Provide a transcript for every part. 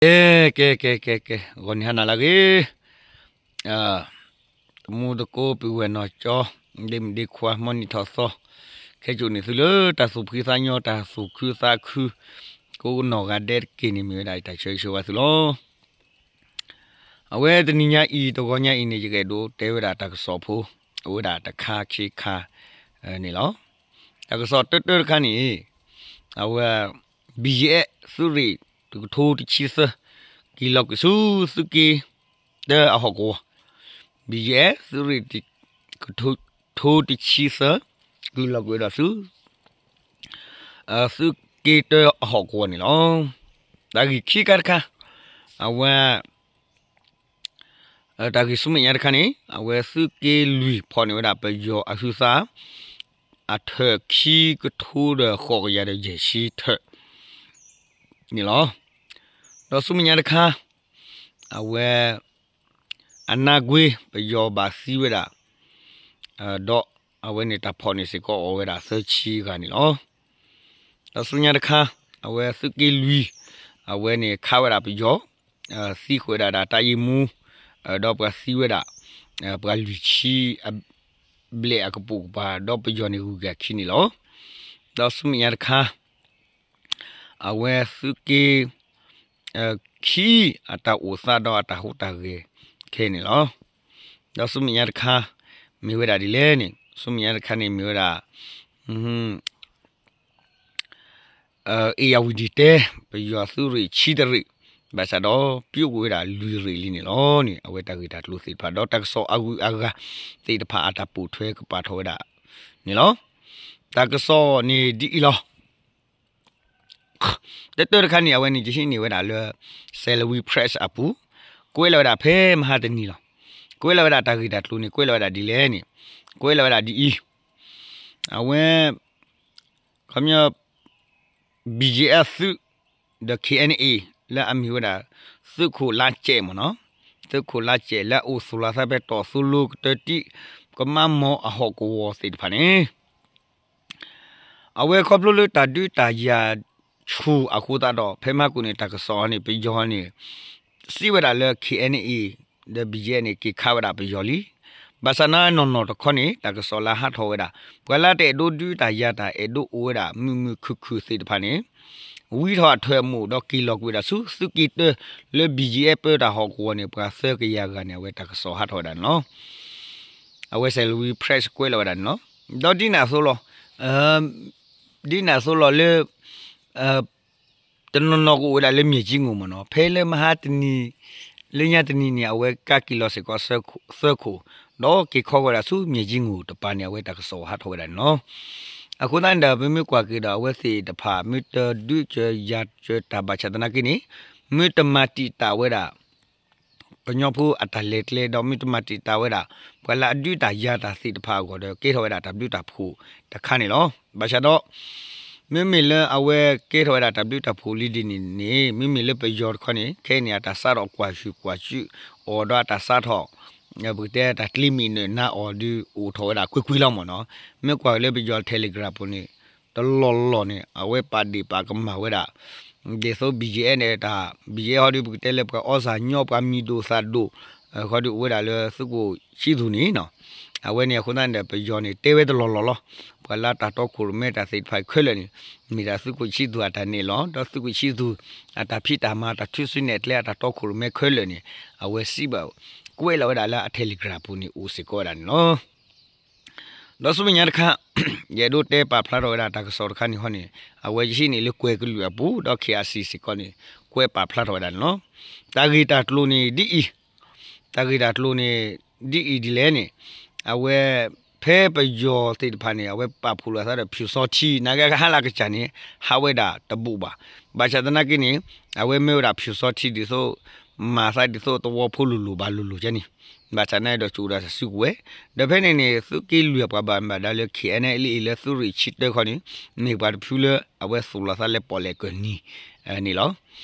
ကဲ ကဲ ကဲ ကဲ ကဲ ဂီၤနံၤဟါနၤလၢအဂ့ၤ, တမူတကိး ပုၢ်ဝဲၢ်နီၢ်ကၠီ, ဒ့မုၣ်ဒ့ခွါ မ်နံၣ်ထီၣ်သီ, ခဲကိာ်န့ၣ်သုလၢတၢ်သူၣ်ဖှံသးညီ တၢ်သူၣ်ခုသးခု ကိးနီၢ်ဂၤဒဲးတက့ၢ်န့ၣ် မ့ၢ်ဝဲဒၣ်တၢ်ဆၢဂ့ၤဆၢဝါသုလီၤ. အဝဲတနံၤညါအံၤ တဂီၤညါအံၤန့ၣ် ယကအဲၣ်ဒိးတဲဝဲဒၣ်တၢ်ကစီၣ်ဖိ အိၣ်ဝဲဒၣ်တခါခံခါန့ၣ်လီၤ. တၢ်ကစီၣ်တၢတၢတခါန့ၣ် အဝဲ ဘံၣ်ယဲၣ် သုးရ့ၣ်တကထိတဆံသၢ က့ၤလီၤကွံာ်ဆူသုးက့တၢအဟီၣ်ကဝီၤ, ဘံၣ်ယဲၣ် သုးရ့ၣ်တကထိတဆံသၢ က့ၤလီၤကွံာ်ဝဲဒၣ်ဆူ သုးက့တၢအဟီၣ်ကဝီၤန့ၣ်လီၤ. တၢ်ဂ့ၢ်ခံခါတခါ အဝဲ တၢ်ဂ့ၢ်ဆူမဲာ်ညါတခါန့ၣ် အဝဲသုးက့လွံၢ်ဖီၣ်န့ၢ်ဝဲဒၣ်ပယီၤအဟုသၣ် အထၢၣ်ခံကထိဒီးဃိးကယၤဒီးယဲၢ်ဆံထၢၣ်န့ၣ်လီၤ. ဒီးဆူမဲာ်ညါတခါ အဝဲ အနါကွ့ ပယီၤဘၣ်သံဝဲဒၣ် ဒီးအဝဲန့ၣ်တၢ်ဖီၣ်န့ၢ်စ့ၢ်ကီးအီၤဝဲဒၣ် သၢဆံဂၤန့ၣ်လီၤ. ဒီးဆူညါတခါ အဝဲသုးက့လွံၢ် အဝဲန့ၣ်ခးဝဲဒၣ်ပယီၤ သံကွံာ်ဝဲဒၣ်ဒၣ်တၢ်ယံာ်မူ ဒီးပှၤသံဝဲဒၣ် ပှၤလွံၢ်ဆံ အဘျဲၣ်အကပိာ်ကပၤ ဒီးပယီၤန့ၣ်ဂုၤက့ၤအခံန့ၣ်လီၤ. ဒီးဆူမဲာ်ညါတခါ အဝဲသုးက့ ခံ အတၢ်အိၣ်သးဒီးအတၢ်ဟူးတၢ်ဂဲၤခဲအံၤန့ၣ်လီၤ. ဒီးဆူမဲာ်ညါတခါ မ့ၢ်ဝဲဒၣ်ဒ်လဲၣ်န့ၣ် ဆူမဲာ်ညါတခါန့ၣ်မ့ၢ်ဝဲဒၣ် အ့ၣ်ယၣ်ဝံၤဒံၣ်တဲ ပယီၤသုးရ့ၣ်ဆံတရ့ၣ် ဘၣ်ဆၣ်ဒီးပျိကွံာ်ဝဲဒၣ်လွံၢ်ရ့ၣ်လံန့ၣ်လီၤန့ၣ် အဝဲတၢ်ဂ့ၢ်တၢ်ကျိၤသ့ၣ်တဖၣ် ဒီးတၢ်ကစီၣ်အဂုၤအဂၤသ့ၣ်တဖၣ်အတၢ်ပိာ်ထွဲကပာ်ထီၣ်ဝဲဒၣ်န့ၣ်လီၤ. တၢ်ကစီၣ်န့ၣ်ဒ်အံၤလီၤ. တၢတၢတခါန့ၣ် အဝဲန့ၣ်ယဟံးန့ၢ်ဝဲဒၣ်လၢ Salween Press အပူၤ ကွဲးလီၤဝဲဒၣ်ဖဲမဟါတနံၤလီၤ. ကွဲးလီၤဝဲဒၣ်တၢ်ဂ့ၢ်တၢ်ကျိၤန့ၣ် ကွဲးလီၤဝဲဒၣ်ဒ်လဲၣ်န့ၣ် ကွဲးလီၤဝဲဒၣ်ဒ်အံၤ အဝဲ ခီပညီ ဘံၣ်ယဲၣ်အသုး ဒီး ခ့ၣ်အဲၣ်အ့ၣ် လၢအမ့ၢ်ဝဲဒၣ် သုးခိၣ်လါစဲးမ့ၢ်နီၤ, သုးခိၣ်လါစဲးလၢအအိၣ်သူၣ်လီၤသးဖဲ တီၣ်သူလိကတၢၢ်တံၣ် ကမါမီၤအဟီၣ်ကဝီၤသ့ၣ်တဖၣ်န့ၣ် အဝဲခီဖျိလၢတၢ်ဒုးတၢ်ယၤဆူၣ်အဃိသတးဒီး ဖဲမဟါကိၣ်န့ၣ် တၢ်ကစီၣ်န့ၣ် ပယီၤန့ၣ် စံးဝဲဒၣ်လၢ ခ့ၣ်အဲၣ်အ့ၣ် ဒီး ဘံၣ်ယဲၣ်အ့ၣ် န့ၣ် က့ၤခးဝဲဒၣ်ပယီၤလံ. ဘၣ်ဆၣ်န့ၣ်နီၢ်နီၢ်တခီန့ၣ် တၢ်ကစီၣ်လၢဟးထီၣ်ဝဲဒၣ် ပှၤလၢတအဲၣ်ဒိးဒုးတၢ်ယၤတၢ် အဲၣ်ဒိးအိၣ်ဝဲဒၣ်မုာ်မုာ်ခုၣ်ခုၣ်သ့ၣ်တဖၣ်န့ၣ် ဝံထီၣ်အထၢၣ်အမိၢ် ဒီးက့ၤလီၤကွံာ်ဝဲဒၣ်ဆူသုးက့တၢ လၢ ဘံၣ်ယဲၣ်အ့ၣ် ပၢတၢ်ဟီၣ်ကဝီၤန့ၣ် ပှၤသၢကယၤဂၤန့ၣ် အဝဲတၢ်ကစီၣ်ဟးထီၣ်ဝဲဒၣ်န့ၣ်လီၤ. အဝဲ Salween Press ကွဲးလီၤဝဲဒၣ်န့ၣ်လီၤ. ဒီးဒ်န့ၣ်အသိးလီၤ ဒ်န့ၣ်အသိးလီၤလၢ တနီၤနီၤကအိၣ်ဝဲဒၣ်လၢမၠဲၣ်ကၠံငိၣ်မ့ၢ်နီၤ, ဖဲလၢမဟါတနံၤ လၢညါတနံၤန့ၣ် အဝဲကးက့ၤလီၤစ့ၢ်ကီးသၢခိၣ် ဒီးက့ၤခီဃီၤဝဲဒၣ်ဆူမၠဲၣ်ကၠံငိၣ်တပၤန့ၣ် အဝဲတၢ်ကစီၣ်ဟးထီၣ်ဝဲဒၣ်န့ၣ်လီၤ. အဃိသတးန့ၣ်ဒီး ပမ့ၢ်ကွၢ်က့ၤဒီးအဝဲသ့ၣ်တဖၣ် မ့ၢ်တဒုးကၢၤယၤကၢၤတၢ်ဘၣ်ဆၣ်သနာ်က့န့ၣ် မ့ၢ်တမၤတံာ်တာ်ဝဲဒၣ် ကညီဖိအတၢ်လဲၤကျဲ ဒီးမ့ၢ်တမၤတံာ်တာ်ဝဲဒၣ် ပှၤလၢအဒုးတၢ်ယၤတၢ်သ့ၣ်တဖၣ်အဂီၢ်ဒီး ကဲထီၣ်ဝဲဒၣ်တၢ်ဘျုးတၢ်ဖှိၣ်တခါန့ၣ်လီၤ. ဘၣ်ဆၣ်ဒီး မ့မ့ၢ်လၢအဝဲကဲထီၣ်ဝဲဒၣ်တၢ်ဘျုးတၢ်ဖှိၣ်လံဒ်န့ၣ်န့ၣ် မ့မ့ၢ်လၢပယီၤတခီန့ၣ် ခဲအံၤန့ၣ် အတၢ်စးထီၣ်ကွၢ်ဆူၣ်ကွၢ်စုအီၤဒီးအတၢ်စးထီၣ် ပကတဲတၢ်ကျ့မံၣ်နၢၤနါအီၤဒုးအိၣ်ထီၣ်ဝဲဒၣ်ကွ့ၢ်ကွ့ၢ်လီၤမ့ၢ်နီၤ. မ့ၢ်ကွၢ်လၢပယီၤ Telegram ပူၤန့ၣ် တလီၢ်လီၢ်န့ၣ် အဝဲပာ်ဒ့ၣ်ပာ်ကမၣ်ဝဲဒၣ် ဒ်သိး ဘံၣ်ယဲၣ်အ့ၣ် န့ၣ်တၢ် ဘံၣ်ယဲၣ်အ့ၣ် ဟီဒုး ပကတဲလၢပှၤအီၣ်စၢ်ညီ ပှၤမံၤဒိၣ်သၣ်ဒိၣ် ဃီဒုးအိၣ်ဝဲဒၣ်လၢသုးခိၣ်ဆံသူၣ်န့ၣ်နီၤ. အဝဲန့ၣ်အဃိသတးန့ၣ်ဒီး ပယီၤန့ၣ် တဲဝဲတလီၢ်လီၢ်လီၤ. ပှၤလၢတၢ်တီခိၣ်ရိၣ်မဲတၢ်သ့ၣ်တဖၣ်ခဲလၢာ်န့ၣ် မ့ၢ်ဒၣ်သုးခိၣ်ဆံသူၣ်အတၢ်နဲၣ်လီၤ. ဒီးသုးခိၣ်ဆံသူၣ် အတၢ်ဖံးတၢ်မၤ တၢ်ထုးစုနဲၣ်ကျဲ အတၢ်တီခိၣ်ရိၣ်မဲခဲလၢာ်န့ၣ် အဝဲစံးဘၣ် ကွဲးလီၤဝဲဒၣ်လၢအ Telegram ပူၤန့ၣ် အိၣ်စ့ၢ်ကီးဝဲဒၣ်န့ၣ်လီၤ. ဒီးဆူမဲာ်ညါတခါ ယအဲၣ်ဒိးတဲပာ်ဖျါထီၣ်ဝဲဒၣ်တၢ်ကစီၣ်တခါန့ၣ်ဟီန့ၣ် အဝဲယဟံးန့ၢ်လၢကွဲၤကလုာ်အပူၤ ဒီး ခ့ၣ်အဲၣ်စံၣ် စ့ၢ်ကီးန့ၣ် ကွဲးပာ်ဖျါထီၣ်ဝဲဒၣ်န့ၣ်လီၤ. တၢ်ဂ့ၢ်တၢ်ကျိၤန့ၣ်ဒ်အံၤ, တၢ်ဂ့ၢ်တၢ်ကျိၤန့ၣ် ဒ်အံၤဒ်လဲၣ်န့ၣ် အဝဲ ဖဲပယီၤသ့ၣ်တဖၣ်န့ၣ် အဝဲပာ်ဖှိၣ်လိာ်အသးဒီး ဖၠူၣ်စီထံ နာ်က့ဟါလၢအကစၢ်န့ၣ် ဟးဝဲဒၣ်တဘူၣ်ဘၣ်. ဘၣ်ဆၣ်သနာ်က့န့ၣ် အဝဲမၢဝဲဒၣ်ဖၠူၣ်စီထံဒ်သိး မၤသးဒ်သိးသဝီဖိလိၤလိၤဘၣ်လိၤလိၤကဲန့ၣ် ဘၣ်ဆၣ်နာ်က့ဒီး ကၠိၣ်ဒၣ်စုကဝဲၤ ဒီးဖဲန့ၣ်န့ၣ် သုးက့လွံၢ်အပှၤဘၣ်မ့ၢ်ဘၣ်ဒါလၢ ခ့ၣ်အဲၣ်အ့ၣ် လၢသုးရ့ၣ်ဆံတၢခီန့ၣ် မ့ၢ်ပှၤတဖုလၢအဝဲသူၣ်လီၤသးလၢပီၣ်လဲၣ်ကၢၢ်နံၤန့ၣ်လီၤ.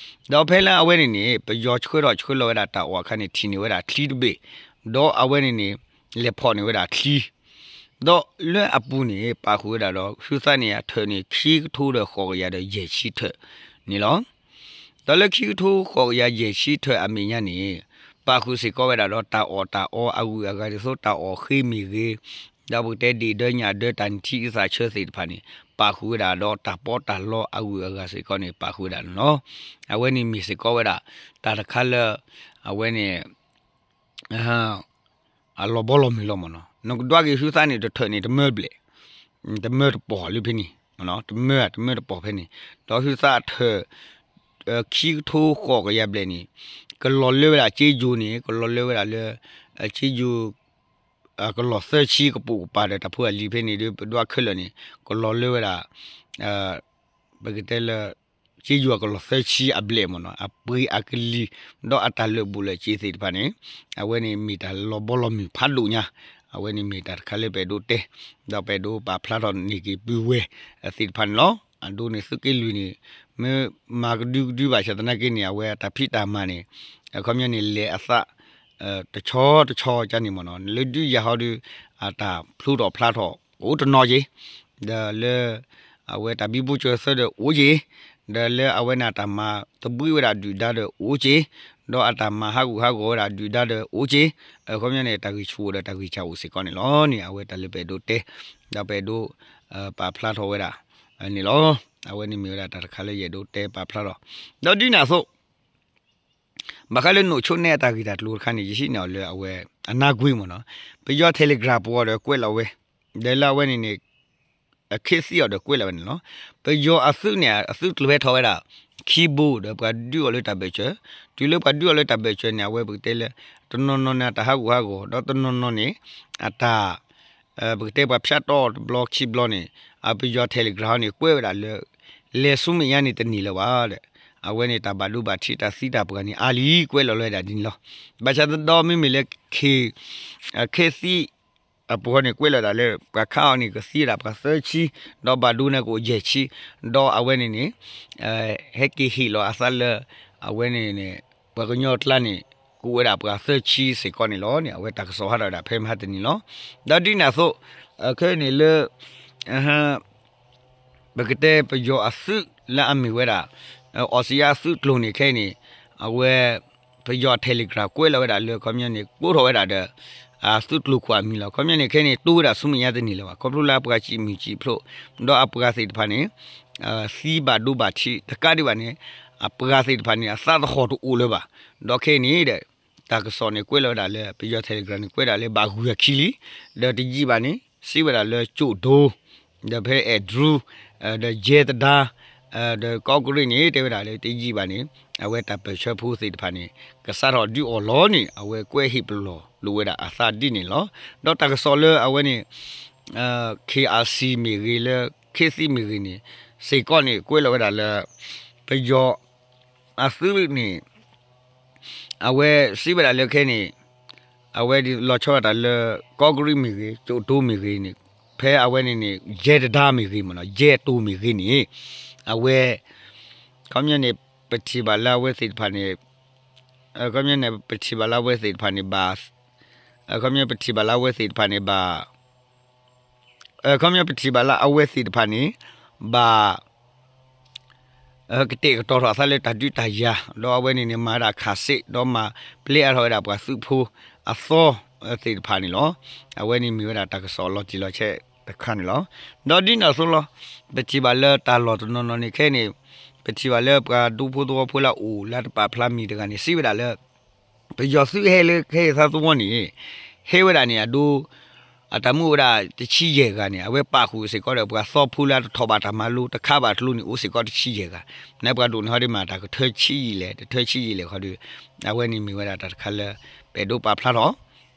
ဒီးဖဲလၢအဝဲန့ၣ်န့ၣ် ပယီၤဆှၢထီၣ်ဆှၢလီၤဝဲဒၣ်တၢ်အီၣ်အခါန့ၣ် ထံၣ်န့ၢ်ဝဲဒၣ်ချံတဘ့ၣ်, ဒီးအဝဲန့ၣ်န့ၣ် လဲၤဖီၣ်န့ၢ်ဝဲဒၣ်ချံ ဒီးလၢအပူၤန့ၣ် ပာ်ဃုာ်ဝဲဒၣ်ဒီး ဟုသးန့ၣ်အထၢၣ်န့ၣ် ခံကထိဒီးဃိးကယၤဒီးယဲၢ်ဆံထၢၣ်န့ၣ်လီၤ. ဒီးလၢခံကထိဃိးကယၤယဲၢ်ဆံထၢၣ်အမဲာ်ညါန့ၣ် ပာ်ဃုာ်စ့ၢ်ကီးဝဲဒၣ်ဒီးတၢ်အီၣ်တၢ်အီအဂုၤအဂၤဒ်သိးတၢ်အီၣ်ဃ့မ့ၢ်ဂ့ၤ, ဒီးပကတဲဒ့ၣ်ဒၢညၣ်ဒၢတၢ်နုၢ်ထံအုၣ်သးဆၢသ့ၣ်တဖၣ်န့ၣ် ပာ်ဃုာ်ဝဲဒၣ်ဒီးတၢ်ပီးတၢ်လီအဂုၤအဂၤစ့ၢ်ကီးန့ၣ် ပာ်ဃုာ်ဝဲဒၣ်န့ၣ်လီၤ. အဝဲန့ၣ်မ့ၢ်စ့ၢ်ကီးဝဲဒၣ် တၢ်တခါလၢ အဝဲန့ၣ် အလီၤဘီလီၤမုၢ်လီၤမ့ၢ်နီၤ. နကဒွးက့ၤဟုသးန့ၣ် တထၢၣ်န့ၣ် တမၢဘျဲၣ်, တမၢတပီၢ်လၢဖဲန့ၣ်, တမၢ တမၢတပီၢ်ဖဲန့ၣ်, ဒီးဟုသးထၢၣ် ခံကထိဃိးကယၤဘျဲၣ်န့ၣ် ကလီၤလၢဝဲဒၣ်ကၠ့ယိၤန့ၣ် ကလီၤလၢဝဲဒၣ်လၢ ကၠ့ယိၤ ကလီၤသၢဆံကပိာ်ကပၤဒီးတၢ်ဖိအလံၤဖဲန့ၣ်ဒီး ပဒွးခဲလၢာ်န့ၣ် ကလီၤလၢဝဲဒၣ် ပကတဲလၢ ကၠ့ယိၤအကလီၤသၢဆံအဘျဲၣ်မ့ၢ်နီၤ, အပှ့ၤအကလံၤ ဒီးအတၢ်လၢာ်ဘူးလၢာ်ကၠ့သ့ၣ်တဖၣ်န့ၣ် အဝဲန့ၣ်မ့ၢ်တၢ်လီၤဘီလီၤမုၢ်ဖးဒိၣ်ညါ, အဝဲန့ၣ်မ့ၢ်တၢ်တခါလၢပအဲၣ်ဒိးတဲ ဒီးပအဲၣ်ဒိးပာ်ဖျါထီၣ်န့ၢ်က့ၤပုၢ်ဝဲၢ်သ့ၣ်တဖၣ်န့ၣ်လီၤ. အဒိန့ၣ်သုးက့လွံၢ်န့ၣ် မ့ၢ်မၤကဒုကဒုဘၣ်ဆၣ်သနာ်က့န့ၣ် အဝဲအတၢ်ဖံးတၢ်မၤန့ၣ် အခီပညီန့ၣ် လဲၤအသး တဆီတဆီကန့ၣ်မ့ၢ်နီၤ, လၢဒုးယၤဟီဒီး အတၢ်ဖျိထီၣ်ဖျါထီၣ်အိၣ်တနီၤက့ၤ, ဒီးလၢ အဝဲတၢ်ဘံဘူဆၢသၢဒီးအိၣ်က့ၤ, ဒီးလၢအဝဲန့ၣ်အတၢ်မၤသဘှံးဝဲဒၣ်ဒုၣ်ဒါဒီးအိၣ်က့ၤ, ဒီးအတၢ်မၤဟးဂူာ်ဟးဂီၤဝဲဒၣ်ဒုၣ်ဒါဒီးအိၣ်က့ၤ, အခီပညီန့ၣ် တၢ်ဂံၢ်ဆူၣ်အိၣ်ဒီးတၢ်ဂံၢ်ဆူၣ်အိၣ်စ့ၢ်ကီးန့ၣ်လီၤန့ၣ် အဝဲတၢ်လၢပအဲၣ်ဒိးတဲ ဒီးပအဲၣ်ဒိး ပာ်ဖျါထီၣ်ဝဲဒၣ် န့ၣ်လီၤ. အဝဲန့ၣ်မ့ၢ်ဝဲဒၣ်တၢ်တခါလၢယအဲၣ်ဒိးတဲပာ်ဖျါထီၣ်, ဒီးဒ်န့ၣ်အသိး ဘၣ်ဃးလၢနိၣ်ဆိနဲအတၢ်ဂ့ၢ်တၢ်ကျိၤတခါန့ၣ် ယဟံးန့ၢ်အီၤလၢအဝဲ အနါကွ့မ့ၢ်နီၤ, ပယီၤ Telegram ပူၤအီၤဒီးကွဲးလီၤဝဲ, ဒီးလၢအဝဲန့ၣ်န့ၣ် အခ့သံအီၤဒီးကွဲးလီၤဝဲန့ၣ်လီၤ. ပယီၤအသုးန့ၣ် အသုးကျိၤဟဲထီၣ်ဝဲဒၣ် ခံဘိဒီးပှၤဒုးအီၤလၢတၢ်ဘၢၣ်စၢၤ, တုၤလၢပှၤဒုးအီၤလၢတၢ်ဘၢၣ်စၢၤန့ၣ် အဝဲပကတဲလၢ တနီၤနီၤန့ၣ်အတၢ်ဟးဂူာ်ဟးဂီၤ ဒီးတနီၤနီၤန့ၣ် အတၢ် ပကတဲပှၤဖၠးတီၢ်တဘျီခံဘျီန့ၣ် အပယီၤ Telegram ဟီန့ၣ် ကွဲးဝဲဒၣ်လၢ လဲၤဆူမဲာ်ညါန့ၣ်တန့ၢ်လၢၤဘၣ်ဒီး အဝဲန့ၣ်တၢ်ဘၣ်ဒိဘၣ်ထံးတၢ်သံတၢ်ပှၢ်န့ၣ် အါလံ ကွဲးလီၤလၢဝဲဒၣ်ဒ်န့ၣ်လီၤ. ဘၣ်ဆၣ်ဒီးမ့မ့ၢ်လၢ ခ့သံ အပူၤဟီန့ၣ် ကွဲးလီၤဒၣ်လၢ ပှၤခးအီၤန့ၣ်ကသံဝဲဒၣ်ပှၤသၢဆံ, ဒီးဘၣ်ဒိန့ၣ်ကအိၣ်ယဲၢ်ဆံ, ဒီးအဝဲန့ၣ်န့ၣ် ဟဲက့ၤဟ့ၣ်လီၤအသးလၢ အဝဲန့ၣ်န့ၣ် ပှၤကညီအကျါန့ၣ် ကအိၣ်ဝဲဒၣ်ပှၤသၢဆံစ့ၢ်ကီးန့ၣ်လီၤန့ၣ် အဝဲတၢ်ကစီၣ်ဟးထီၣ်ဝဲဒၣ်ဖဲမဟါတနံၤလီၤ. ဒီးဒ်န့ၣ်အသိး ခဲအံၤန့ၣ်လၢ ပကတဲပယီၤအသုးလၢအမ့ၢ်ဝဲဒၣ် အီစံယါသုးကျိၤန့ၣ်ခဲအံၤန့ၣ် အဝဲ ပယီၤ Telegram ကွဲးလီၤဝဲဒၣ်လၢခီပညီန့ၣ် ကိးထီၣ်ဝဲဒၣ်ဒီး သုးကျိၤခိၣ်အမံၤလီၤ. ခီပညီန့ၣ်ခဲအံၤန့ၣ် တိၢ်ဝဲဒၣ်ဆူမဲာ်ညါတန့ၢ်လၢၤဘၣ် ခီဖျိလၢအပှၤစံးမုာ်စံးဖျိး ဒီးအပှၤသ့ၣ်တဖၣ်န့ၣ် သံဘၣ်ဒိဘၣ်ထံးတကးဒံးဘၣ်န့ၣ် အပှၤသ့ၣ်တဖၣ်န့ၣ် အသးသဟီၣ်တအိၣ်လၢၤဘၣ်. ဒီးခဲအံၤန့ၣ်ဒီး တၢ်ကစီၣ်န့ၣ် ကွဲးလီၤဝဲဒၣ်လၢ ပယီၤ Telegram န့ၣ် ကွဲးဒၣ်လၢဘၣ်ဂုၢ်အခံလံ, ဒီးတယံာ်ဘၣ်န့ၣ် စံးဝဲဒၣ်လၢကၠိၣ်ဒိ ဒီးဖဲအဲၣ်ဒရူ ဒီးယဲၢ်တဒါ ဒီးကီၢ်ကရ့ၣ်န့ၣ် တဲဝဲဒၣ်လၢတယံာ်ဘၣ်န့ၣ် အဝဲတၢ်ပၢၢ်ဆၢဖိသ့ၣ်တဖၣ်န့ၣ် ကစးထီၣ်ဒုးအီၣ်လီၤန့ၣ် အဝဲကွဲးဟ့ၣ်ပလီၢ်လိာ်ဝဲဒၣ်အသးဒ်န့ၣ်လီၤ. ဒီးတၢ်ကစီၣ်လၢအဝဲန့ၣ် KRC မ့ၢ်ဂ့ၤလၢ ခ့သံမ့ၢ်ဂ့ၤန့ၣ် စ့ၢ်ကီးန့ၣ် ကွဲးလီၤဝဲဒၣ်လၢ ပယီၤ အသုးန့ၣ် အဝဲစံးဝဲဒၣ်လၢခဲအံၤန့ၣ် အဝဲဒ်လီၤဆီဒၣ်တၢ်လၢ ကီၢ်ကရံၣ်မ့ၢ်ဂ့ၤ ကၠိၣ်ဒိမ့ၢ်ဂ့ၤန့ၣ် ဖဲအဝဲန့ၣ်န့ၣ် ယဲၢ်တဒါမ့ၢ်ဂ့ၤမ့ၢ်နီၤ ယဲၢ်တိၤမ့ၢ်ဂ့ၤန့ၣ် အဝဲ ခီပညီန့ၣ် ပထံၣ်ဘၣ်လၢအဝဲသ့ၣ်တဖၣ်န့ၣ် ခီပညီန့ၣ် ပထံၣ်ဘၣ်လၢအဝဲသ့ၣ်တဖၣ်န့ၣ်ဘၣ် ခီပညီပထံၣ်ဘၣ်လၢအဝဲသ့ၣ်တဖၣ်န့ၣ်ဘၣ် ခီပညီပထံၣ်ဘၣ်လၢအဝဲသ့ၣ်တဖၣ်န့ၣ် ဘၣ် ကတဲာ်ကတီၤထီၣ်အသးလၢတၢ်ဒုးတၢ်ယၤ ဒီးအဝဲန့ၣ်န့ၣ် မၤဒၣ်ခးစ့ၣ် ဒီးမၤပျဲအါထီၣ်ဝဲဒၣ်ပှၤသုးဖိအသီသ့ၣ်တဖၣ်န့ၣ်လီၤ. အဝဲန့ၣ်မ့ၢ်ဝဲဒၣ်တၢ်ကစီၣ်အလီၤတံၢ်လီၤဆဲးတခါန့ၣ်လီၤ. ဒီးဒ်န့ၣ်အသိးလီၤ ပထံၣ်ဘၣ်လၢတၢ်လီၢ်တနီၤနီၤန့ၣ်ခဲအံၤန့ၣ် ပထံၣ်ဘၣ်လၢပှၤဒူဖိသဝီဖိလၢအအိၣ်လၢတပာ်ဖျါမံၤတဂၤန့ၣ် စံးဝဲဒၣ်လၢ ပယီၤသုးဟဲလၢခဲအံၤသးသဝီန့ၣ် ဟဲဝဲဒၣ်န့ၣ် အဒိ အတၢ်မုၢ်အိၣ်ဝဲဒၣ်တဆံယဲၢ်ဂၤန့ၣ် အဝဲပာ်ဃုာ်စ့ၢ်ကီးဒီးပှၤသီဖိလၢအတထီၣ်ဘၣ်တၢ်မၤလိတခါဘၣ်တကျိၤန့ၣ် အိၣ်စ့ၢ်ကီးတဆံယဲၢ်ဂၤ, နပှၤဒိၣ်န့ၣ်ဟီဒ်မးတၢ်ကထၢဆံယံာ်လဲၣ် တထၢဆံယံာ်လဲၣ်ခီဒီး အဝဲန့ၣ်မ့ၢ်ဝဲဒၣ်တၢ်တခါလၢ ပအဲၣ်ဒိးပာ်ဖျါထီၣ်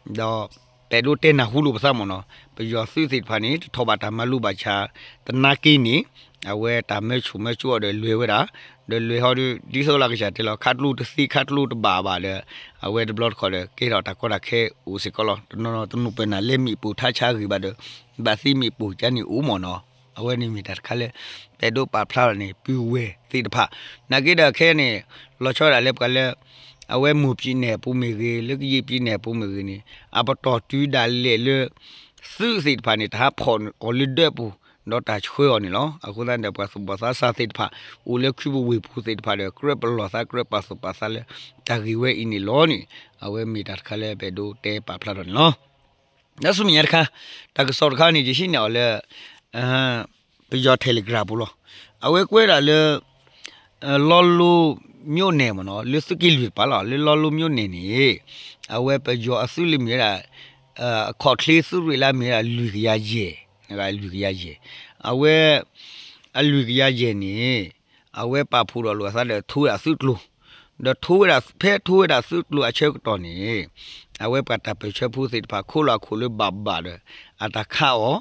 ဒီး ပအဲၣ်ဒိးတဲနၢ်ဟူလိာ်ပသးမ့ၢ်နီၤ ပယီၤသုးသ့ၣ်တဖၣ်န့ၣ် တထီၣ်ဘၣ်တၢ်မၤလိဘၣ်ဆၣ် သနာ်က့န့ၣ် အဝဲတၢ်မၢဆူၣ်မၢစိအီၤဒီးလွဲၢ်ဝဲဒၣ်, ဒီးလွဲၢ်ဟီဒီး ဒ်သိးလၢကစၢ်တဲလီၤ ခးကျိတသ့ခးကျိတဘၣ်ဘၣ်ဒီး အဝဲတဘျီတခီၣ်ဒီး ကဲထီၣ်တၢ်ကီတၢ်ခဲအိၣ်စ့ၢ်ကီးလီၤ. တနီၤနီၤတနီၤပၢၢ်နၢ်လဲမ့ၣ်ပိၢ်ထါဆါဂ့ၤဘၣ်ဒီး ဘၣ်သံမ့ၣ်ပိၢ်ကန့ၣ်အိၣ်မ့ၢ်နီၤ အဝဲန့ၣ်မ့ၢ်တၢ်တခါလၢ ပအဲၣ်ဒိးပာ်ဖျါထီၣ်န့ၣ် ပုၢ်ဝဲၢ်သ့ၣ်တဖၣ် နာ်က့ဒီးခဲအံၤန့ၣ် လီၤဆီဒၣ်လၢပှၤလၢ အဝဲမိၢ်ပျံၤနဲၣ်ပူၤမ့ၢ်ဂ့ၤ လၢကယံာ်ပျံၤနဲၣ်ပူၤမ့ၢ်ဂ့ၤန့ၣ် အပတီၢ်တုၤဒၣ်လဲာ်လၢ သုးသ့ၣ်တဖၣ်န့ၣ် တဟးဖီၣ်အီၤလၢဒၢးပူၤ ဒီးတၢ်ဆှၢအီၤန့ၣ်လီၤ. အဃိသတးဒီး ပှၤသူၣ်ဘီၣ်သးစၢ်သ့ၣ်တဖၣ် အိၣ်လၢခုပူၤဝ့ၢ်ပူၤသ့ၣ်တဖၣ်ဒီး ကြၢးပလီၢ်သး ကြၢးပာ်သူၣ်ပာ်သးလၢ တၢ်ဂ့ၢ်ဝဲအံၤန့ၣ်လီၤန့ၣ် အဝဲမ့ၢ်တၢ်တခါလၢပအဲၣ်ဒိးတဲပာ်ဖျါထီၣ်န့ၣ်လီၤ. ဒီးဆူမဲာ်ညါတခါ တၢ်ကစီၣ်တခါန့ၣ် ယဟံးန့ၢ်အီၤလၢ ပယီၤ Telegram ပူၤလီၤ. အဝဲကွဲးဒၣ်လၢ လီလိမြို့နယ်မ့ၢ်နီၤ လၢသုးက့လွံၢ်တပၤလီၤ. လၢလီလိမြို့နယ်န့ၣ် အဝဲပယီၤအသုးလၢမ့ၢ်ဝဲဒၣ် အခီၣ်ချ့သုးရ့ၣ်လၢအမ့ၢ်ဝဲဒၣ်လွံၢ်ကယၤယဲၢ်, လွံၢ်ကယၤယဲၢ်, အဝဲ အလွံၢ်ကယၤယဲၢ်န့ၣ် အဝဲပာ်ဖှိၣ်ဒီးလိာ်အသးဒီးထိဝဲဒၣ်သုးကျိၤ, ဒီးထိဝဲဒၣ် ဖဲထိဝဲဒၣ်သုးကျိၤအဆၢကတီၢ်န့ၣ် အဝဲပှၤတၢ်ပၢၢ်ဆၢဖိသ့ၣ်တဖၣ် ခိးလီၤအခိၣ်လၢဘၣ်ဘၣ်ဒီး အတၢ်ခးအီၤ,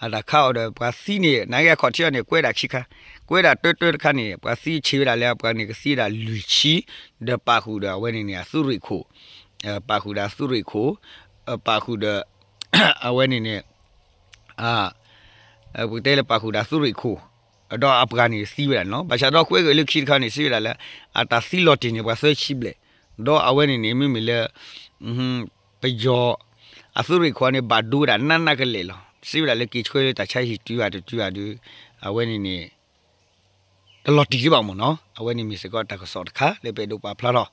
အတၢ်ခးအီၤဒီးပှၤသံန့ၣ် နာ်က့အခီၣ်ထံးအီၤန့ၣ် ကွဲးဒၣ်ခံခါ, ကွဲးဒၣ်တၢတၢတခါန့ၣ် ပှၤသံဆံးဝဲဒၣ်လၢအပှၤန့ၣ်ကသံဝဲဒၣ်လွံၢ်ဆံ, ဒီးပာ်ဃုာ်ဒီးအဝဲန့ၣ်န့ၣ် အသုးရ့ၣ်ခိၣ်, ပာ်ဃုာ်ဒီးအသုးရ့ၣ်ခိၣ်, ပာ်ဃုာ်ဒီး အဝဲန့ၣ်န့ၣ် ပကတဲလၢပာ်ဃုာ်ဒီးသုးရ့ၣ်ခိၣ်, ဒီးအပှၤန့ၣ်သံဝဲဒၣ်န့ၣ်လီၤ. ဘၣ်ဆၣ်ဒီးကွဲးက့ၤလၢခံတခါန့ၣ် စံးဝဲဒၣ်လၢ အတၢ်သံလီၤတံၢ်န့ၣ် ပှၤသၢဆံဘျဲၣ်, ဒီးအဝဲန့ၣ်န့ၣ် မ့မ့ၢ်လၢ ပယီၤ အသုးရ့ၣ်ခိၣ်န့ၣ် ဘၣ်ဒိဝဲဒၣ်နးနးကလဲာ်လီၤ. စံးဝဲဒၣ်လၢက့ၤဆှၢလၢတၢ်ဆါဟံၣ်တုၤဂၤတတုၤဂၤဒီး အဝဲန့ၣ်န့ၣ် တလီၤတံၢ်ဒံးဘၣ်မ့ၢ်နီၤ. အဝဲန့ၣ်မ့ၢ်စ့ၢ်ကီးတၢ်ကစီၣ်တခါလၢပအဲၣ်ဒိးပာ်ဖျါထီၣ်,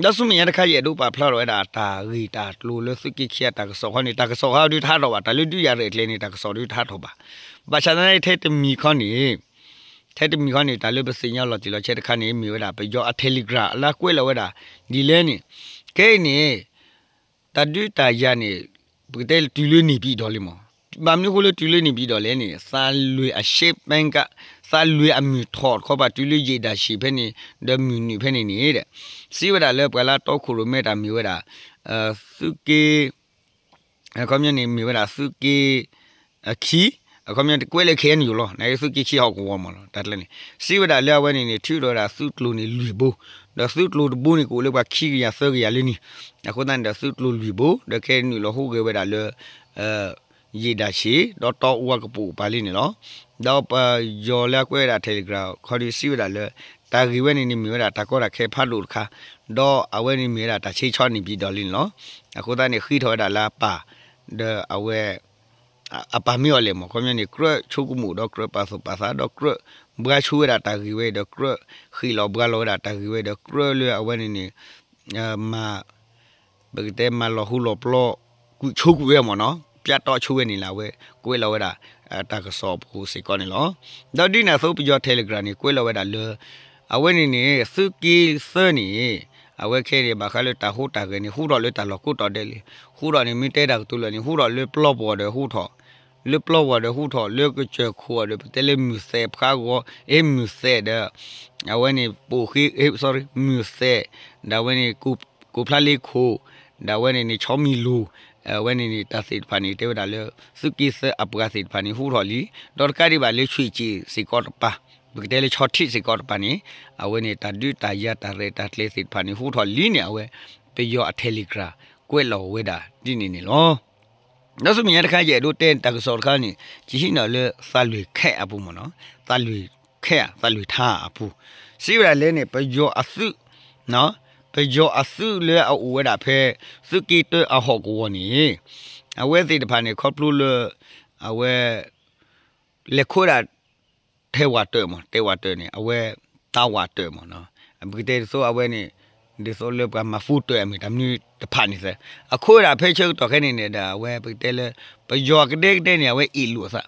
ဒီးဆူမဲာ်ညါတခါ ယအဲၣ်ဒိးပာ်ဖျါထီၣ်ဝဲဒၣ်တၢ်ဂ့ၢ်တၢ်ကျိၤလၢသုးက့ခံအတၢ်ကစီၣ်ခီန့ၣ် တၢ်ကစီၣ်ခီဒုးတဟးထီၣ်ဘၣ်, တၢ်လၢဒုးယၤရဲၣ်ကျဲၤန့ၣ် တၢ်ကစီၣ်ဒုးတဟးထီၣ်ဘၣ်. ဘၣ်ဆၣ်သနာ်က့ ထဲတမံၤခီန့ၣ် ထဲတမံၤခီန့ၣ် တၢ်လၢပသ့ၣ်ညါလီၤတံၢ်လီၤဆဲးတခါန့ၣ် မ့ၢ်ဝဲဒၣ်ပယီၤအ Telegram အလၢကွဲးလီၤဝဲဒၣ် ဒ်လဲၣ်န့ၣ်, ခဲအံၤန့ၣ် တၢ်ဒုးတၢ်ယၤန့ၣ် ပကတဲလၢတုၤလၢန့ၣ်ပံၤဒီးလံမး, ဘၣ်မနုၤအဃိလၢတုၤလၢန့ၣ်ပံၤဒီးလဲၣ်န့ၣ် သးလွဲၢ်အရှဲပၣ်ကး, သးလွဲၢ်အမုၢ်ထီၣ်တခီပၤတုၤလၢယ့ၣ်ဒၣ်ဆံးဖဲန့ၣ် ဒီးမုၢ်နုာ်ဖဲန့ၣ်န့ၣ်ဒီး စံးဝဲဒၣ်လၢပှၤလၢတီခိၣ်ရိၣ်မဲတၢ်မ့ၢ်ဝဲဒၣ် သုးက့ အခီပညီန့ၣ် မ့ၢ်ဝဲဒၣ်သုးက့ အခံ, အခီပညီတကွဲးလၢ ခဲအံၤန့ၣ်ယိာ်လီၤ, နသုးက့ခံဟီၣ်ကဝီၤမးလီၤ, တၢ်ကျဲန့ၣ် စံးဝဲဒၣ်လၢအဝဲန့ၣ်န့ၣ် ထုးထီၣ်ဝဲဒၣ်သုးကျိၤန့ၣ်လွံၢ်ဘိ, ဒီးသုးကျိၤတဘိန့ၣ်ကအိၣ်လၢပှၤခံကယၤသၢကယၤလၢန့ၣ်, အဃိသတးန့ၣ်ဒီးသုးကျိၤလွံၢ်ဘိ, ဒီးခဲအံၤနုာ်လီၤဟူးဂဲၤဝဲဒၣ်လၢ ယ့ၣ်ဒၣ်ဆံး ဒီးတီအူအကပိာ်ပၤလံန့ၣ်လီၤ. ဒီးပယီၤလၢအကွဲးဝဲဒၣ် Telegram ခီဒုးစံးဝဲဒၣ်လၢ တၢ်ဂ့ၢ်ဝဲန့ၣ်န့ၣ်မ့ၢ်ဝဲဒၣ်တၢ်ကီတၢ်ခဲဖးဒိၣ်တခါ, ဒီးအဝဲန့ၣ်မ့ၢ်ဝဲဒၣ်တၢ်ဆ့ဆီန့ၣ်ပံၤဒီးလံန့ၣ်လီၤ. အဃိသတးန့ၣ် ဃ့ထီၣ်ဝဲဒၣ်လၢအပၢ်, ဒီးအဝဲ အပၢ်မ့ၢ်အီၤလဲၣ်မး ခီပညီန့ၣ် ကြၢးဆိကမိၣ်ဒီးကြၢးပာ်သူၣ်ပာ်သး ဒီးကြၢးဘှါဆိဝဲဒၣ်တၢ်ဂ့ၢ်ဝဲ ဒီးကြၢးဃ့ၣ်လီၤဘှါလီၤဝဲဒၣ်တၢ်ဂ့ၢ်ဝဲ ဒီးကြၢးလၢအဝဲန့ၣ်န့ၣ် မၤ ပကတဲမၤလီၤဟူလီၤပျီ ကွံာ်ဆိကွံာ်ဝဲမ့ၢ်နီၤ ပျၢ်တီဆိဝဲန့ၣ်လၢအဝဲကွဲးလီၤဝဲဒၣ် တၢ်ကစီၣ်အပူၤစ့ၢ်ကီးန့ၣ်လီၤ. ဒီးဒ်န့ၣ်အသိးပယီၤ Telegram န့ၣ် ကွဲးလီၤဝဲဒၣ်လၢ အဝဲန့ၣ်န့ၣ် သုးက့သၢန့ၣ် အဝဲခဲအံၤန့ၣ် ဘၣ်ဃးလၢတၢ်ဟူးတၢ်ဂဲၤန့ၣ် ဟူထီၣ်လၢတၢ်လီၢ်ကိးတီၤဒဲးလံ. ဟူထီၣ်န့ၣ် မ့ၢ်တဲတၢ်ကတိၤလၢာ်န့ၣ် ဟူထီၣ်လၢပျီပူၤဒီးဟူထီၣ် လၢပျီပူၤဒီးဟူထီၣ် လၢကစၢၢ်ခိၣ်ဒီး ပတဲလၢမုၢ်သဲးဖးဂီၤ အဲ မုၢ်သဲးဒီး အဝဲန့ၣ် ပိာ်ဃ့ အဲ sorry မုၢ်သဲး ဒီးအဝဲန့ၣ် ကိးဖျါလ့ခိၣ် ဒီးအဝဲန့ၣ်န့ၣ် ဆီမံၤလိၤ အဝဲန့ၣ်န့ၣ် တၢ်သ့ၣ်တဖၣ်န့ၣ် တဲဝဲဒၣ်လၢ သုးက့သၢအပှၤသ့ၣ်တဖၣ်န့ၣ် ဟူထီၣ်လံ. ဒီးတကးဒံးဘၣ်လၢ ဆွေကျိန် စ့ၢ်ကီးတပၤ ပကတဲလၢ ဆီထံး စ့ၢ်ကီးတပၤန့ၣ် အဝဲန့ၣ် တၢ်ဒုးတၢ်ယၤတၢ်ရဲၣ်တၢ်ကျဲၤသ့ၣ်တဖၣ်န့ၣ် ဟူထီၣ်လံန့ၣ် အဝဲ ပယီၤအ Telegram ကွဲးလီၤဝဲဒၣ်ဒ်န့ၣ်န့ၣ်လီၤ. ဒီးဆူမဲာ်ညါတခါ ယအဲၣ်ဒိးတဲတၢ်ကစီၣ်တခါန့ၣ် ယဟံးန့ၢ်လၢသးလွဲၢ်ခဲအပူၤမ့ၢ်နီၤ သးလွဲၢ်ခဲ သးလွဲၢ်ထါအပူၤ စံးဝဲဒၣ်လဲၣ်န့ၣ် ပယီၤအသုး ပယီၤအသုးလၢအအိၣ်ဝဲဒၣ်ဖဲ သုးက့တၢအဟီၣ်ကဝီၤန့ၣ် အဝဲသ့ၣ်တဖၣ်န့ၣ် ခီဖျိလၢ အဝဲ လဲၤခိးဝဲဒၣ် ထဲဝးတၢၢ်မး တဲဝးတၢၢ်န့ၣ် အဝဲ တၢ်ဝးတၢၢ်မး ပကတဲဒ်သိးအဝဲန့ၣ် ဒ်သိးလၢပှၤမၤ phone တၢၢ်အမ့ၢ်တၢ်မနုၤတဖၣ်န့ၣ်သၢ အခိးဝဲဒၣ်ဖဲဆၢကတီၢ်ခဲန့ၣ်န့ၣ်ဒီး အဝဲပကတဲလၢ ပယီၤကဒဲကဒဲန့ၣ် အဝဲအ့ၣ်လိာ်အသး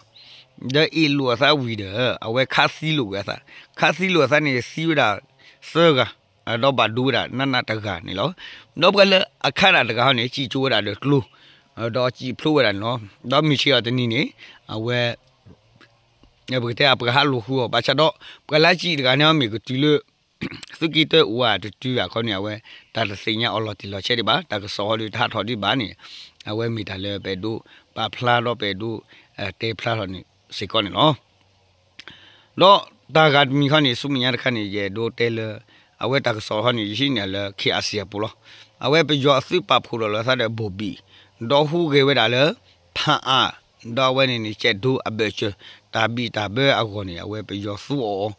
ဒီးအ့ၣ်လိာ်အသးဝံၤဒီး အဝဲခးသံလိာ်ကွံာ်အသး ခးသံလိာ်အသးန့ၣ် သံဝဲဒၣ်သၢဂၤ ဒီးဘၣ်ဒိဝဲဒၣ်နးနးတဂၤန့ၣ်လီၤ. ဒီးပှၤလၢအခးဒၣ်တဂၤဟီန့ၣ် စံၣ်ကၠိဝဲဒၣ်ဒီးကျိ ဒီးစံၣ်ဖျိဝဲဒၣ်န့ၣ်လီၤ. ဒီးမုၢ်ဆ့ၣ်အီၤတနံၤန့ၣ် အဝဲ ပကတဲအပှၤဟးလိာ်ဃုာ်အီၤ ဘၣ်ဆၣ်ဒီး ပှၤလၢစံၣ်တဂၤန့ၣ် မ့ၢ်ကတုၤလၢ သုးက့တၢအိၣ်ဝဲတတုၤအခီန့ၣ် အဝဲ တၢ်တသ့ၣ်ညါအီၤလီၤတံၢ်လီၤဆဲးဒံးဘၣ် တၢ်ကစီၣ်ဟီဒုးတဟးထီၣ်ဒံးဘၣ်န့ၣ် အဝဲမ့ၢ်တၢ်လၢပအဲၣ်ဒိးပာ်ဖျါဒီးပအဲၣ်ဒိး တဲဖျါထီၣ်န့ၣ်စ့ၢ်ကီးန့ၣ်လီၤ. ဒီးတၢ်ဂၤတမံၤခီန့ၣ် ဆူမဲာ်ညါတခါန့ၣ် ယအဲၣ်ဒိးတဲလၢ အဝဲတၢ်ကစီၣ်ခီန့ၣ် ယဟံးန့ၢ်လၢ KIC အပူၤလီၤ. အဝဲပယီၤအသုးပာ်ဖှိၣ်ဒီးလီၤသးဒီးဘိၣ်ဘံၣ် ဒီးဟူးဂဲၤဝဲဒၣ်လၢ ဖၣ်အၣ် ဒီးအဝဲန့ၣ်န့ၣ် ကဲးဒိအဘၢၣ်စၢၤ တၢ်ဘံၣ်တၢ်ဘၢအဂီၢ်န့ၣ် အဝဲပယီၤသူအီၤ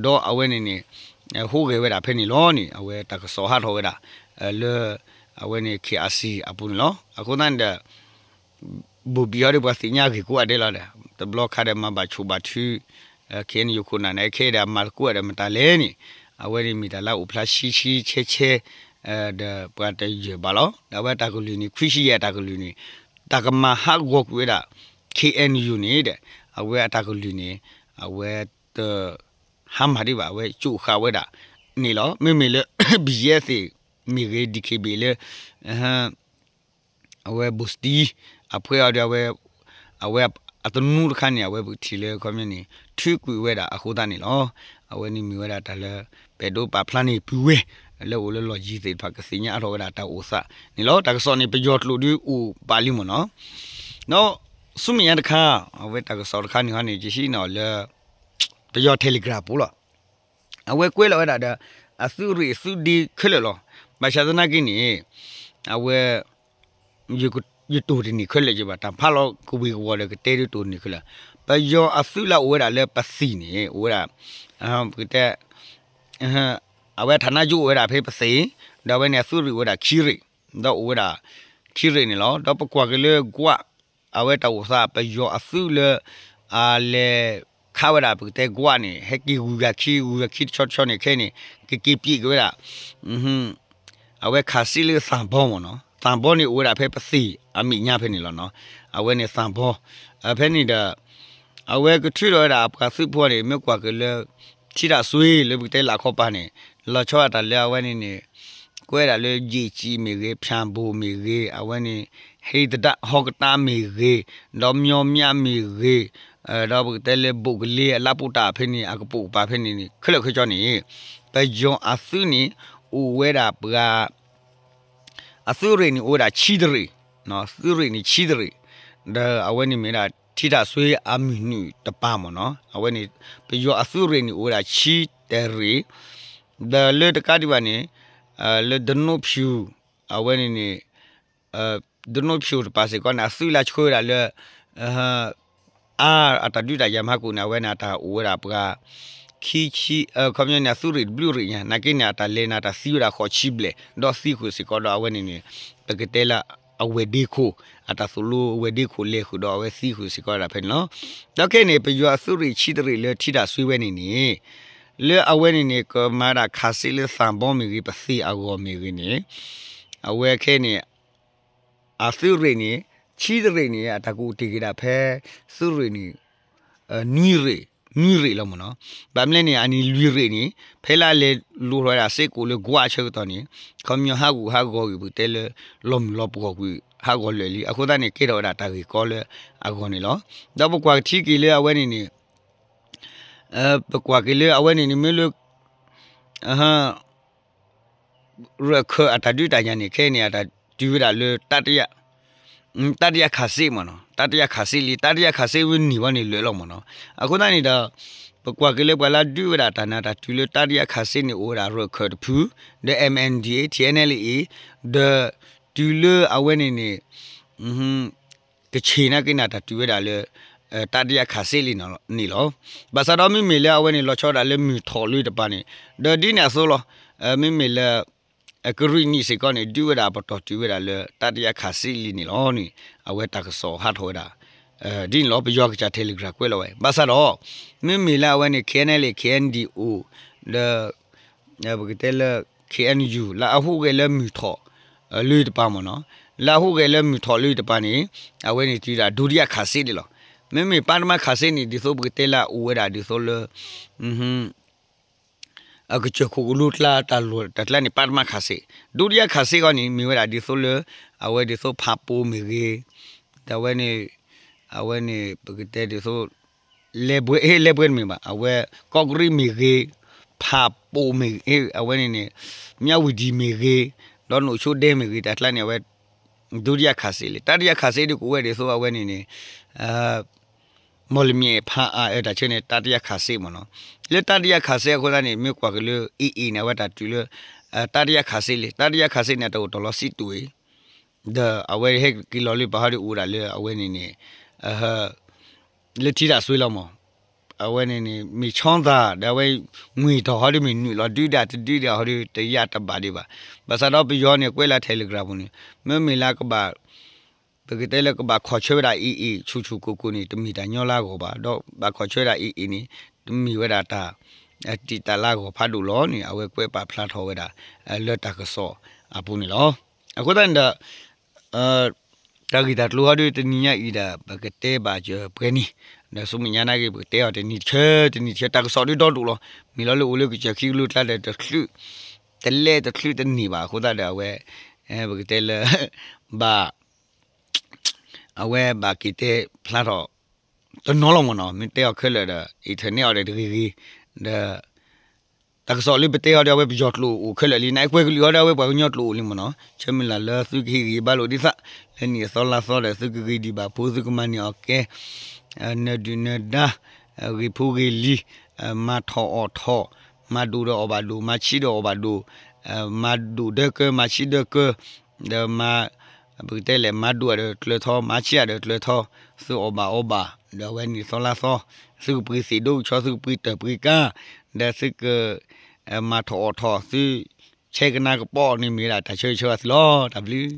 ဒီးအဝဲန့ၣ်န့ၣ် ဟူးဂဲၤဝဲဒၣ်ဖဲန့ၣ်လီၤန့ၣ် အဝဲတၢ်ကစီၣ်ဟးထီၣ်ဝဲဒၣ် လၢ အဝဲန့ၣ် KIC အပူၤန့ၣ်လီၤ. အဃိသတးန့ၣ်ဒီး ဘိၣ်ဘံၣ်ဟီဒီးပှၤသ့ၣ်ညါအဂ့ၢ်ကိးဂၤဒဲးလီၤဒီး တဘျီခါဒီးမၤဘၣ်ဆိၣ်ဘၣ်ထု ခဲအံၤန့ၣ်ယခိၣ်နၢ်န့ၣ် ခဲအံၤဒီးမၤသကိးဒီးမတၤလဲၣ်န့ၣ် အဝဲန့ၣ်မ့ၢ်တၢ်လၢအအိၣ်ဖျါဆံဆံဆဲဆဲ ဒီးပှၤတယၢၢ်ဘၣ်လီၤ. ဒီးအဝဲအတၢ်ကလုၢ်န့ၣ် ခွံဆံယဲၢ်အတၢ်ကလုၢ်န့ၣ် တၢ်ကမၤဟးဂီၤကွံာ်ဝဲဒၣ် K N U န့ၣ်ဒီး အဝဲအတၢ်ကလုၢ်န့ၣ် အဝဲတ ဟါမၢ်ဒံးဘၣ် အဝဲကၠိၣ်ဃာ်ဝဲဒၣ်န့ၣ်လီၤ. မ့မ့ၢ်လၢ ဘံၣ်ယဲၢ်သ့ၣ်မ့ၢ်ဂ့ၤ ဒံၣ်ခ့ၣ်ဘ့ၣ်လၢ အဝဲဘိၣ်စတံ အဖှဲအီၤဒီး အဝဲအတနူတခါန့ၣ် အဝဲပကထံၣ်လၢခီပညီန့ၣ် ထုးကွံာ်ဝဲဒၣ်အဃိသတးန့ၣ်လီၤ. အဝဲန့ၣ်မ့ၢ်ဝဲဒၣ်တၢ်လၢ ပဲၤဒိပာ်ဖျါန့ၢ်ပုၢ်ဝဲၢ် လၢအိၣ်လၢလီၢ်ယံၤသ့ၣ်တဖၣ်ကသ့ၣ်ညါအါထီၣ်ဝဲဒၣ်တၢ်အိၣ်သးန့ၣ်လီၤ. တၢ်ကစီၣ်န့ၣ် ပယီၤကျိာ်ဒုးအိၣ်ပာ်လံမ့ၢ်နီၤ. ဒီးဆူမဲာ်ညါတခါ အဝဲတၢ်ကစီၣ်တခါန့ၣ်ဟီန့ၣ် ယဟံးန့ၢ်အီၤလၢ ပယီၤ Telegram ပူၤလီၤ. အဝဲကွဲးလီၤဝဲဒၣ်ဒီး အသုးရ့ၣ်အသုးဒ့ခဲလၢာ်လီၤ. ဘၣ်ဆၣ်သနာ်က့န့ၣ် အဝဲ ယတိၢ်တန့ၢ်ခဲလၢာ်က့ဘၣ် တၢ်ဖးလီၤကဝ့ၤကဝီၤဒီးကတဲဒုးတိၢ်တန့ၢ်ခဲလၢာ်. ပယီၤအသုးလၢအအိၣ်ဝဲဒၣ်လၢပသံၣ်န့ၣ် အိၣ်ဝဲဒၣ် ပကတဲ အဝဲဌာနချုပ်အိၣ်ဝဲဒၣ်ဖဲပသံၣ် ဒီးအဝဲန့ၣ်အသုးရ့ၣ်အိၣ်ဝဲဒၣ်ခံရ့ၣ် ဒီးအိၣ်ဝဲဒၣ်ခံရ့ၣ်န့ၣ်လီၤ. ဒီးပကွၢ်က့ၤလၢကွး အဝဲတၢ်အိၣ်သး ပယီၤအသုးလၢ အလဲၤခးဝဲဒၣ်ပကတဲကွးန့ၣ် ဟဲက့ၤဂုၤဂၤခံ ဂုၤဂၤခံတဆီတဆီန့ၣ်ခဲအံၤန့ၣ် ကက့ၤပျံးက့ၤဝဲဒၣ် အဝဲခးစံးလၢသၣ်ဘီမ့ၢ်နီၤ. သၣ်ဘီန့ၣ်အိၣ်ဝဲဒၣ်ဖဲပသံၣ်အမဲာ်ညါဖဲန့ၣ်လီၤနီၤ. အဝဲန့ၣ်သၣ်ဘီ ဖဲန့ၣ်ဒီး အဝဲကထုးထီၣ်ဝဲဒၣ်အပှၤသုးဖိန့ၣ် မ့ၢ်ကွၢ်က့ၤလၢ ထံတၢ်စွ့လၢပကတဲလၢအခီပၤန့ၣ် လီၤဆီဒၣ်တၢ်လၢအဝဲန့ၣ်န့ၣ် ကွဲးဒၣ်လၢယ့ၣ်ကံမ့ၢ်ဂ့ၤ ဖၠၣ်ဘိၣ်မ့ၢ်ဂ့ၤ အဝဲန့ၣ် ဟ့သဒၣ်ဟီကတၢ်မ့ၢ်ဂ့ၤ ဒီးမၠီမၠၣ်မ့ၢ်ဂ့ၤ ဒီးပကတဲလၢဘိၣ်ကလ့အလၢပူၤတၢ်ဖဲန့ၣ် အကပိာ်ကပၤဖဲန့ၣ်န့ၣ် ခဲလၢာ်ခဲဆ့န့ၣ် ပယီၤအသုးန့ၣ် အိၣ်ဝဲဒၣ်ပှၤ အသုးရ့ၣ်န့ၣ်အိၣ်ဝဲဒၣ်ဆံတရ့ၣ်, သုးရ့ၣ်န့ၣ်ဆံတရ့ၣ်, ဒီးအဝဲန့ၣ်မ့ၢ်ဒၣ်ထံတၢ်စွ့အမုၢ်နုာ်တပၤမ့ၢ်နီၤ. အဝဲန့ၣ် ပယီၤအသုးရ့ၣ်န့ၣ်အိၣ်ဝဲဒၣ်ဆံတရ့ၣ်, ဒီးလၢတကးဒံးဘၣ်န့ၣ် လၢဒနိဖၠူၣ် အဝဲန့ၣ်န့ၣ် ဒနိဖၠူၣ်တပၤစ့ၢ်ကီးန့ၣ် အသုးလၢဆှၢဝဲဒၣ်လၢ အါ အတၢ်ဒုးတၢ်ယၤမၤဟးကိာ်န့ၣ် အဝဲန့ၣ်အတၢ်အိၣ်ဝဲဒၣ်ပှၤ ခံဆံ ခီပညီန့ၣ် အသုးရ့ၣ်တဘျုးရ့ၣ်ညါ နာ်က့န့ၣ် အတၢ်လဲၤန့ၣ် အတၢ်သံဝဲဒၣ်ဃိးဆံဘျဲၣ် ဒီးသံဃုာ်စ့ၢ်ကီးဒီးအဝဲန့ၣ်န့ၣ် ပကတဲလၢအဝဲၢ်ဒ့ခိၣ် အတၢ်သိၣ်လိဝဲၢ်ဒ့ခိၣ်လဲၤဃုာ်ဒီးအဝဲသံဃုာ်စ့ၢ်ကီးဒၣ်ဖဲန့ၣ်လီၤ. ဒီးခဲအံၤန့ၣ် ပယီၤအသုးရ့ၣ်ဆံတရ့ၣ်လၢထံတၢ်စွ့ဝဲန့ၣ်န့ၣ် လၢအဝဲန့ၣ်န့ၣ် ကမၤဒၣ်ခးစ့လၢသၣ်ဘီမ့ၢ်ဂ့ၤ ပသံၣ်အဂီၢ်မ့ၢ်ဂ့ၤန့ၣ် အဝဲခဲအံၤန့ၣ် အသုးရ့ၣ်န့ၣ် ဆံတရ့ၣ်န့ၣ် အတၢ်ကအိၣ်တ့ၢ်က့ၤဒၣ်ဖဲ သုးရ့ၣ်န့ၣ် နွံရ့ၣ် နွံရ့ၣ်လီၤမ့ၢ်နီၤ. ဘၣ်မနုၤလဲၣ်န့ၣ် အနံၣ်လွံၢ်ရ့ၣ်န့ၣ် ဖဲလၢအလဲၤလိၤထီၣ်ဝဲဒၣ်စ့ၢ်ကီးလၢကွးအဆၢကတီၢ်န့ၣ် ခီပညီဟးဂူာ်ဟးဂီၤဂ့ၤ ပကတဲလၢ လီၤမုၢ်လီၤပှီၢ်ကွံာ်ဟးဂီၤလၢာ်လံ အဃိသတးန့ၣ် ကဲထီၣ်ဝဲဒၣ်တၢ်ဂ့ၢ်ကီလၢအဂီၢ်န့ၣ်လီၤ. ဒီးပကွၢ်ကထံက့ၤလၢအဝဲန့ၣ်န့ၣ် ပကွၢ်က့ၤလၢအဝဲန့ၣ်န့ၣ် မ့ၢ်လၢ ရၢၢ်ခၢၣ်အတၢ်ဒုးတၢ်ယၤန့ၣ် ခဲအံၤန့ၣ် အတၢ်တုၤဝဲဒၣ်လၢ တတိယခၣ်စ့မ့ၢ်နီၤ, တတိယခၣ်စ့လံ, တတိယခၣ်စ့ဝဲန့ၢ်ဝဲန့ၣ်လၢာ်လီၤမ့ၢ်နီၤ. အဃိသတးန့ၣ်ဒီး ပကွၢ်က့ၤလၢပှၤလၢဒုးဝဲဒၣ်တၢ်န့ၣ် တၢ်တုၤလၢတတိယခၣ်စ့န့ၣ် အိၣ်ဝဲဒၣ်ရၢၢ်ခၢၣ်တဖု, ဒီး M N D A, T N L A, ဒီးတုၤလၢအဝဲန့ၣ်န့ၣ် ကဆ့ၣ်နာ်က့န့ၣ် တၢ်တုၤဝဲဒၣ်လၢ တတိယခၣ်စ့လံန့ၣ်လီၤ. ဘၣ်ဆၣ်ဒီးမ့မ့ၢ်လၢအဝဲန့ၣ် လီၤဆီဒၣ်လၢမုၢ်ထီၣ်လၢတပၤန့ၣ် ဒီးဒ်န့ၣ်အသိးလီၤ. မ့မ့ၢ်လၢ ကရံၣ်နံၣ်စ့ၢ်ကီးန့ၣ် ဒုးဝဲဒၣ်ပတီၢ်တုၤဝဲဒၣ်လၢ တတိယခၣ်စ့လံန့ၣ်လီၤန့ၣ် အဝဲတၢ်ကစီၣ်ဟးထီၣ်ဝဲဒၣ် ဒ်န့ၣ်လီၤ. ပယီၤကစၢ် Telegram ကွဲးလီၤဝဲ ဘၣ်ဆၣ်ဒီး မ့မ့ၢ်လၢအဝဲန့ၣ် K N L A, K N D O ဒီး ပကတဲလၢ K N U လၢအဟူးဂဲၤလၢမုၢ်ထီၣ် လၢတပၤမ့ၢ်နီၤ, လၢအဟူးဂဲၤလၢမုၢ်ထီၣ်လၢတပၤန့ၣ် အဝဲန့ၣ်တုၤဒၣ် ဒုတိယခၣ်စ့ဒၣ်လီၤ. မ့မ့ၢ်ပထမခၣ်စ့န့ၣ် ဒ်သိးပကတဲလၢအအိၣ်ဝဲဒၣ်ဒ်သိးလၢ အကစၢၢ်ခိၣ်ကလူကျါတၢ်လီၢ်တၢ်ကျါန့ၣ် ပထမခၣ်စ့, ဒုတိယခၣ်စ့အဂီၢ်န့ၣ် မ့ၢ်ဝဲဒၣ်ဒ်သိးလၢ အဝဲဒ်သိးဖးပိၤမ့ၢ်ဂ့ၤ, ဒီးအဝဲန့ၣ် အဝဲန့ၣ် ပကတဲဒ်သိး လဲၤဘှဲ ဟ့ၣ်လဲၤဘှဲတမ့ၢ်ဘၣ် အဝဲ ကီၢ်ကရံၣ်မ့ၢ်ဂ့ၤ, ဖးပိၤမ့ၢ်ဂ့ၤ အဝဲန့ၣ်န့ၣ် မၠၣ်ဝတံၣ်မ့ၢ်ဂ့ၤ, ဒီးနိၣ်ဆိဒဲမ့ၢ်ဂ့ၤ တၢ်ကျါန့ၣ် အဝဲ ဒုတိယခၣ်စ့လံ. တတိယခၣ်စ့ဒ်ကအိၣ်ဝဲဒ်သိးအဝဲန့ၣ်န့ၣ် မီၢ်လမၠဲၣ်ဖးအါအၢတၢ်ဆၢန့ၣ် တတိယခၣ်စ့မ့ၢ်နီၤ. လၢတတိယခၣ်စ့အဃိသတးန့ၣ် မ့ၢ်ကွၢ်က့ၤလၢ အ့ၣ်အ့ၣ်န့ၣ် အဝဲတၢ်တုၤလၢ တတိယခၣ်စ့လံ. တတိယခၣ်စ့န့ၣ် အတအိၣ်တီၢ်လီၤစံးတ့ၢ် ဒီးအဝဲဟဲက့ၤလီၤလၢပှၤဟီဒ်အိၣ်ဒၣ်လၢအဝဲန့ၣ်န့ၣ် လၢထံတၢ်စွ့လီၤမး, အဝဲန့ၣ်န့ၣ် မ့ၢ်ဆီသၣ် ဒီးအဝဲ ငွေ့ထီၣ်ဟီဒ်မ့ၢ်နုာ်လီၤဒုးဒၣ်တဒုးဒၣ်ဟီဒ်တယၢ်တဘၣ်ဒံးဘၣ်. ဘၣ်ဆၣ်ဒီးပယီၤန့ၣ် ကွဲးလၢ Telegram ပူၤန့ၣ် မ့မ့ၢ်လၢကဘၣ် ပကတဲလၢကဘၣ်ခီၣ်ဆၢဝဲဒၣ် AA ဆူၣ်ဆူၣ်ကိၢ်ကိၢ်န့ၣ် တမ့ၢ်တၢ်ညီလၢအဂီၢ်ဘၣ်, ဒီးဘၣ်ခီၣ်ဆၢဝဲဒၣ် AA န့ၣ် တမ့ၢ်ဝဲဒၣ်တၢ် တံာ်တာ်လၢအဂီၢ်ဖးဒိၣ်လီၤန့ၣ် အဝဲကွဲးပာ်ဖျါထီၣ်ဝဲဒၣ် လၢတၢ်ကစီၣ်အပူၤန့ၣ်လီၤ. အဃိသတးန့ၣ်ဒီး တၢ်ဂ့ၢ်တၢ်ကျိၤဟီဒုးတနံၤညါအံၤဒီး ပကတဲဘၣ်စၢၤပှဲၤန့ၣ်, ဒီးဆူမဲာ်ညါနာ်က့ ပကတဲအီၤတနံၤတဆၢ တနံၤတဆၢ တၢ်ကစီၣ်ဒုးဒီဒူၣ်လီၤ. မ့ၢ်လီၤလၢအိၣ်လၢကစၢၢ်ခံကလိကျါဒီး တချုး တလဲတချုးတန့ၢ်ဘၣ်အဃိသတးဒီး အဝဲ ပကတဲလၢ ဘၣ် အဝဲဘၣ်က့ၤတဲဖျါထီၣ် တနီၤလီၤမ့ၢ်နီၤ, မ့ၢ်တဲအီၤခဲလၢာ်ဒီး internet အီၤဒီးတဂ့ၤဂ့ၤ, ဒီး တၢ်ကစီၣ်လၢပတဲအီၤဒီး အဝဲပယီၤကျိာ်အိၣ်ခဲလၢာ်လံ, နကွဲးကလုာ်အီၤဒီး အဝဲပှၤကညီကျိာ်အိၣ်လံမ့ၢ်နီၤ. ဆၢမုၢ်လၢ်လၢသုကဟ့ၣ်ဂံၢ်ဘါလိာ်သး လၢနံၣ်အသီလါသီဒီး သုကဂ့ၤဒံးဘၣ်ဖိ သုကမၤန့ၢ်အီၣ်ကဲ နၢၤဒုၣ်နၢၤဒါ ဂ့ၤဖိဂ့ၤလံၤ, မၤထီၣ်အီၣ်ထီၣ်, မၤဒိၣ်ဒီးအီၣ်ဘၣ်ဒိၣ်, မၤဆံးဒီးအီၣ်ဘၣ်ဒိၣ်, မၤဒိၣ်ဒၢကၢ မၤဆံးဒၢကၢ, ဒီးမၤ ပကတဲလဲၣ် မၤဒိၣ်ဒီးကျၢၤထီ မၤဆံးဒီးကျၢၤထီ, သုအီၣ်ဘၣ်အီဘၣ်, ဒီးအဝဲနံၣ်သီလါသီ, သုကပှ့ၤသ့ၣ်ဒိကဆီ သုကပှ့ၤတၢၢ်ပှ့ၤကါ, ဒီးသုက မၤထီၣ်အီၣ်ထီၣ် သု ဆဲကနါကပီၤန့ၣ်မ့ၢ်ဝဲဒၣ်တၢ်ဆၢဂ့ၤဆၢဝါသုလီၤ. တၢ်ဘျုး